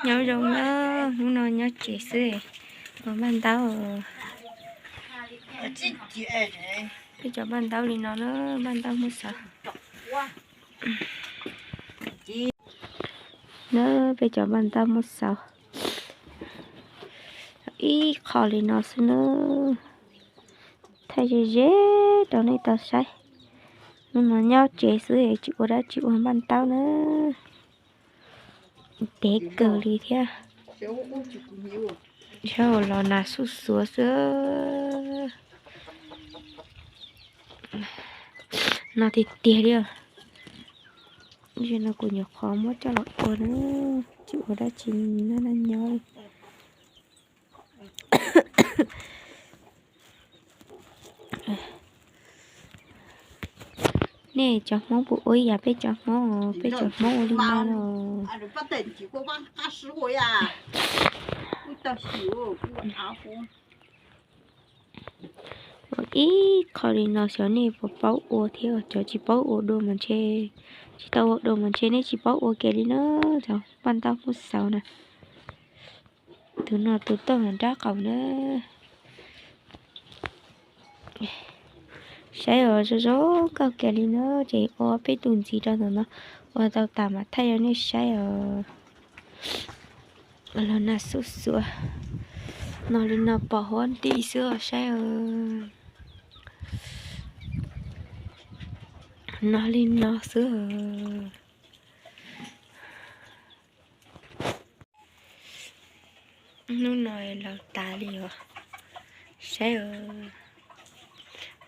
Nyob zoo na, hnub no nyob tsev xwb, ua npaj ntaub. Peb cov npaj ntaub li no na, npaj ntaub muab xauv. Na, peb cov npaj ntaub muab xauv ib qho li no xwb na. Thaij ze ze rau nej tau saib. Hnub no nyob tsev xwb tsis ua dab tsi ua npaj ntaub na. Dev kawg li thiab. Los nag xuj xuav xwb. No tiag tiag li. Zaum no kuv nyuam qhuav muab coj los ua na, tsis ua dab tsi, nyob nyob li. Nej cov Hmoob puas ua ib yam peb cov Hmoob, peb cov Hmoob ua li no los? Ua ib qho li no xyov nej puas paub ua thiab, cov tsis paub ua dua mas ntshe, tsis tau ua dua mas ntshe nej tsis paub ua kiag li na, cov npaj ntaub muab xauv na. Tus no tus toj nrab qaum na. Saib os, zoo zoo nkauj kiag li na, ces ua peb tus ntxiv rau ntawm no, ua tau tas mam thaij rau nej saib os. Los nag xuj xuav, no li no pom huab nti xwb os saib os. No li no xwb os. Hnub no laug tas li os, saib os,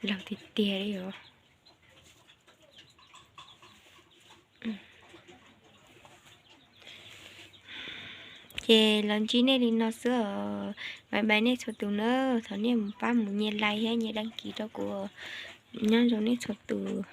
laug tiag tiag li os. Ces los ntsib nej li no xwb os. Bye bye nej txhua tus na, thov nej mus pab mus nias like thiab nias đăng ký rau kuv. Nyob zoo nej txhua tus.